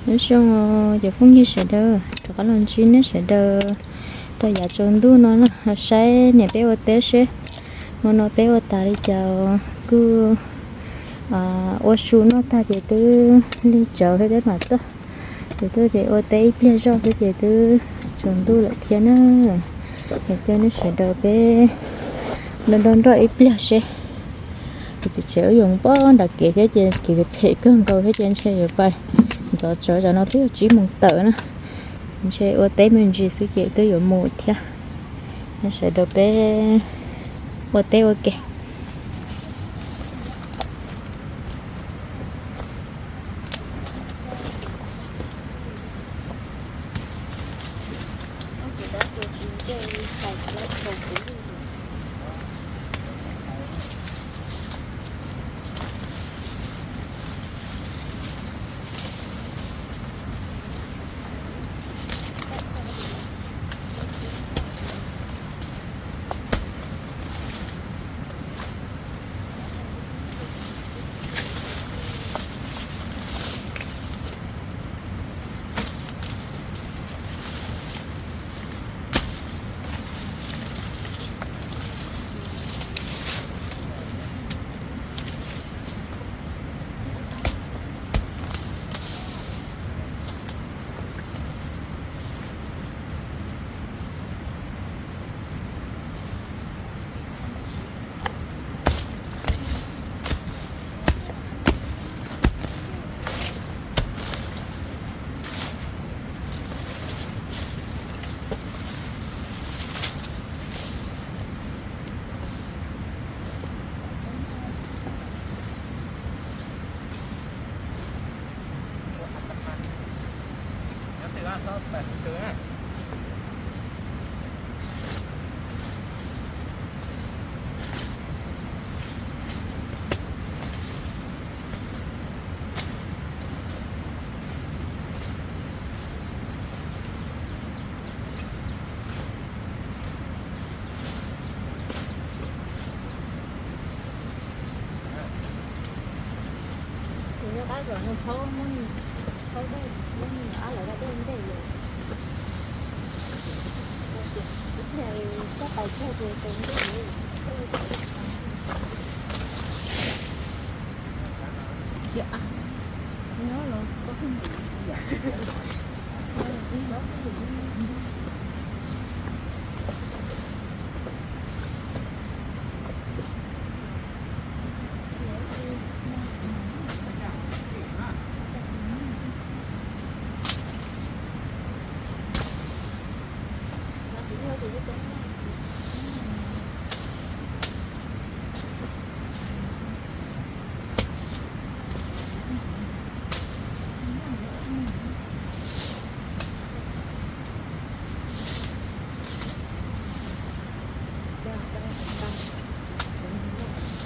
Nyob zoo cov phooj ywg sawv daws, rov qab los ntsib nej sawv daws rau yav tsaus ntuj no na, saib niam peb ua teb seb hmo no peb ua tas li cas, kuj ua su noj tag ces twb lig tsawv thiab peb mam tuaj. Ces tuaj ces ua teb ib pliag zoj xwb ces twb tsaus ntuj lawm thiab na. Es coj nej sawv daws peb nrog nrog nroj ib pliag seb. Ces tsev wb yuav mus pog nram kev thiab ces kev phem kawg nkaus thiab ces ntshe yuav pais ntxov tsawv, tsam no twb yog tsib moos tawm na. Ntshe ua teb me ntsis xwb ces twb yuav mus thiab. Nej sawv daws peb ua teb ua ke.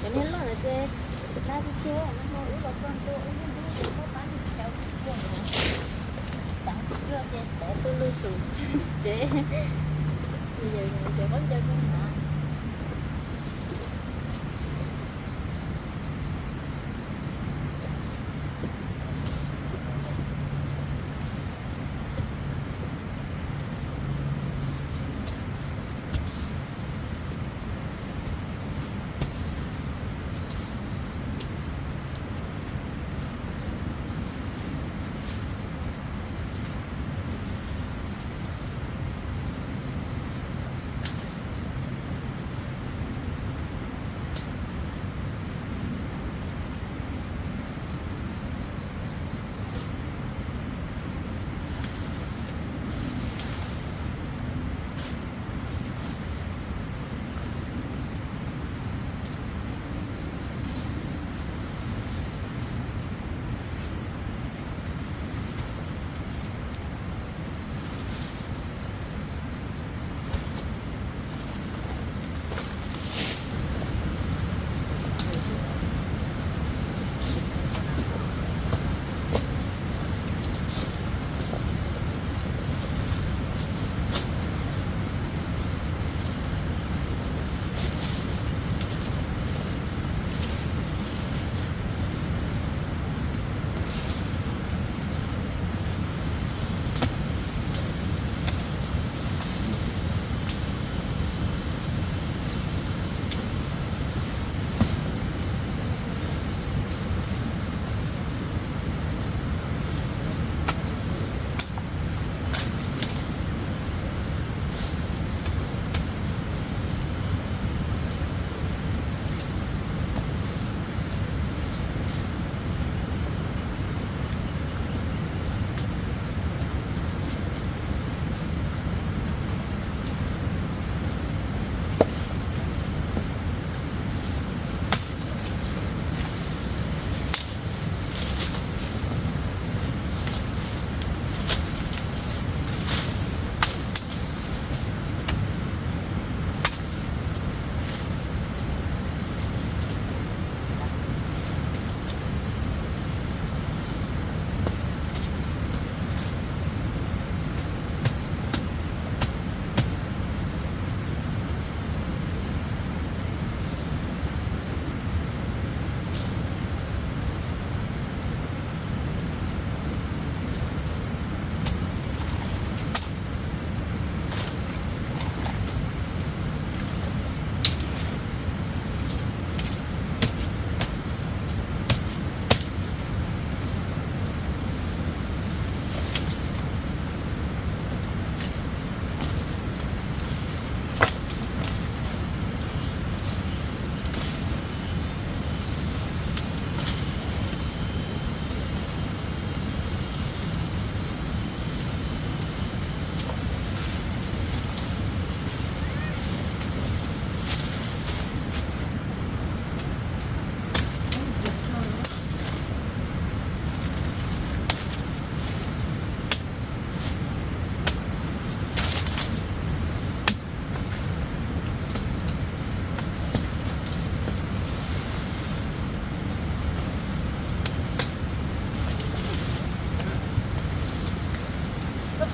Cov niag loj ntawd ces na, tsis tshua, no wb los txog ntua wb ntub ces muab pab ntub chaw tsis tshua, tav tsis tshua ces tov tuaj lug tus tsev, yawm mus ces qaub ncaws kawg nkaus.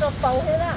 Rau paus thiab na.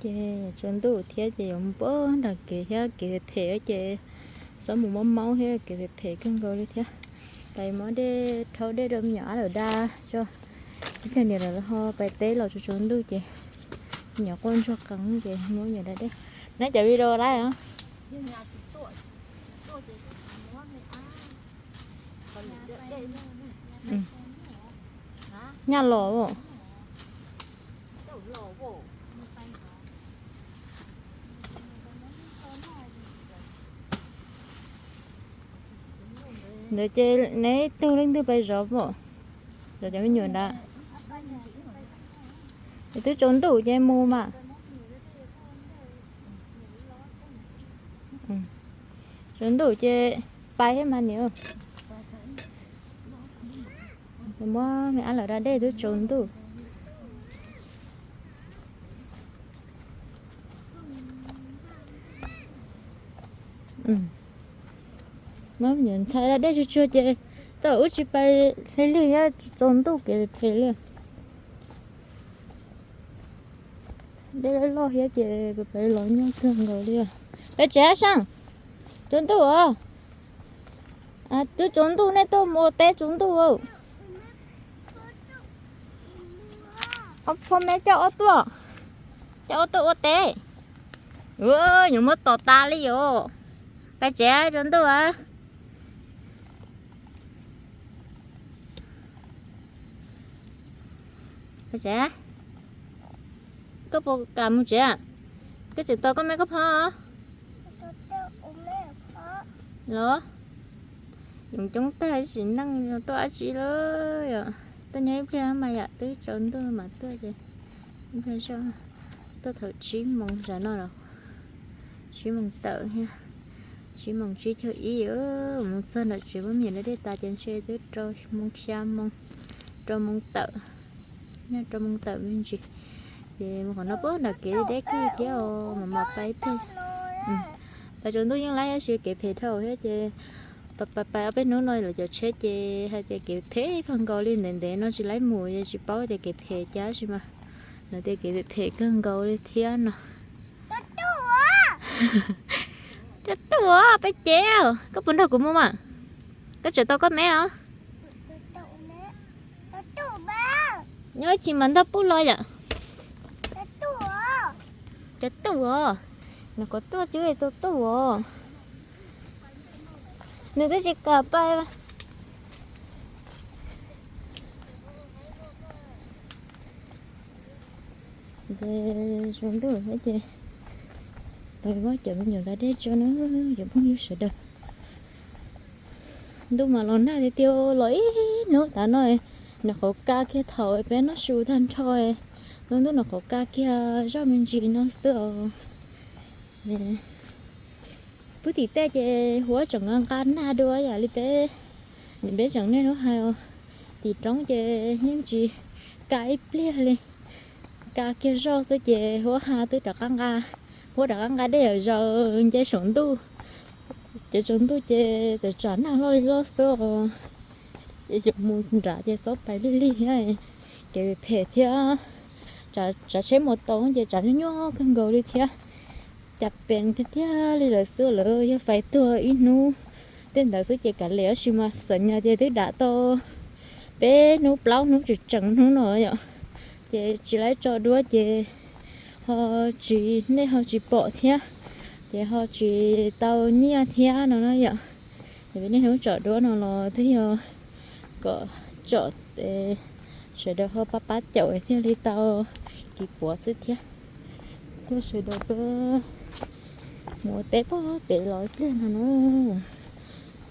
Ces tsaus ntuj thiab ces yuav mus pem nram kev thiab, kev phem phem ces txhob mus mob mob thiab, kev phem phem kawg nkaus li thiab. Pais muab dej, rhaub dej rau me nyuam ab lawm da tso. Ib tag niam lawv ho pais teb los tsaus tsaus ntuj ces me nyuam quaj ntsuag qees ces muab me nyuam da dej. Neb cov video lawm os. Nyaj los. Ntawd ces neb tug leej twg pais zov pom, zov cov me nyuam ntawd. Twb tsaus ntuj ces mus mas. Tsaus ntuj ces pais thiab mas niam. Muab me ab lawm da dej twb tsaus ntuj. Muab me nyuam ntxhais da dej tsuag tsuag ces tau ub tsis pais lig lig thiab, tsaus ntuj kev phem li. Dej loj thiab ces pais los nyuaj kawg nkaus li. Peb tsev Xeej, tsaus ntuj os. Twb tsaus ntuj nej tuaj mus ua teb tsaus ntuj. Ob phuaj me coj ob tuaj, coj ob tuaj ua teb. Nyuam muab tos tas li os. Peb tsev tsaus ntuj. Peb tsev, koj puas kam mus tsev? Koj tseem tos koj me koj phob los? Yoov coob tag tsis neej tuaj dab tsi lawm yom. Tuaj nyob ib pliag mas yom, twb tsaus ntuj mas tuaj ces ib pliag zoj. Tuaj thaum tsib moos tam no los, tsib moos tawm thiab, tsib moos tsib caug ib. Mus txog nram tsev muab me nyuam da dej tas ces ntshe twb rau moos xya moos, rau moos tawm, nyob rau moos tawm me ntsis. Ces mus qhov no puag nram kev deb kawg thiab os, mas mas pais pem. Pais tsaus ntuj yeej laib tab sis kev phem dhau thiab ces pais pais ob peb hnub no lawv cov tsheb ces hais tias kev phem kawg nkaus li, ntev ntev no tsis laib mus, tsis paub tias kev phem cas tab sis mas lawv tias kev phem kawg nkaus li thiab no. Cov tuaj peb cev, koj puas nrog kuv mus mas? Koj tseem tau koj me os. Nyob ib chim mas ntog pub los yom. Cov tuaj os, nws qhov tuaj tsis tau tuaj os. Nws twb tsis kam pais. Ces tsaus ntuj thiab ces pais muab cov me nyuam da dej tso na, cov phooj ywg sawv daws. Ntuj mas los nag tiag tiag, los ib hnub tas no, nws qhov ka kiag thaum peb noj su tag nrho, lub ntuj nws qhov ka kiag zoj me ntsis no xwb os. Pub tim tej ces huab tseem nqa nag dua yam li peb, peb tseem niaj hnub hais os. Tim roob ces yeej tsis ka ib pliag li, ka kiag zoj xwb ces huab ha twb rov qab nqa, huab rov qab nqa dej zaws nce saum ntuj. Ces tsaus ntuj ces txawm tsam nag loj li loj xwb os. Ces yuav mus nram ces txhob pais lig lig thiab, kev phem thiab. Tsav tsheb mus tau ces tsav nyuaj nyuaj kawg nkaus li thiab. Cas pes tiag tiag li lawm xwb, lawv yog fais tuag ib hnub tej ntawd xwb ces kav liam, tab sis mas xam nyas ces twb dam tau peb hnub plaub hnub tseem tseem hnub no yom. Ces tsis laib tso duab ces ho tsis, nej ho tsis pom thiab, ces ho tsis tau nyiaj thiab no na yom. Ces peb niaj hnub tsom duab no los twb yog kom tsom sawv daws ho pab pab caum thiaj li tau kis puav xwb thiab. Thiab sawv daws peb mus ua teb pem los ib pliag no na.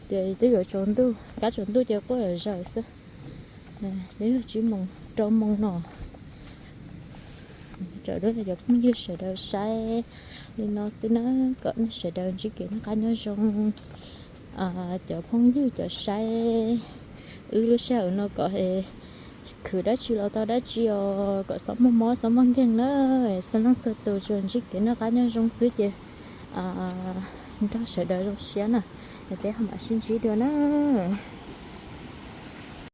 Ces twb yuav tsaus ntuj, kab tsaus ntuj ces quaj yuav zaws xwb. Twb yog tsib moos rau moos no. Tsom duab rau cov phooj ywg sawv daws saib li no xwb na, kom nej sawv daws ntsib kev noj qab nyob zoo. Cov phooj ywg cov saib wb lub sij hawm no kom khwv dab tsi los tau dab tsi os, kom txhob muaj mob txhob muaj nkeeg na. Txhua leej txhua tus tsuas ntsib kev noj qab nyob zoo xwb ces nrog sawv daws zoo siab na. Peb ho mam sib ntsib dua na.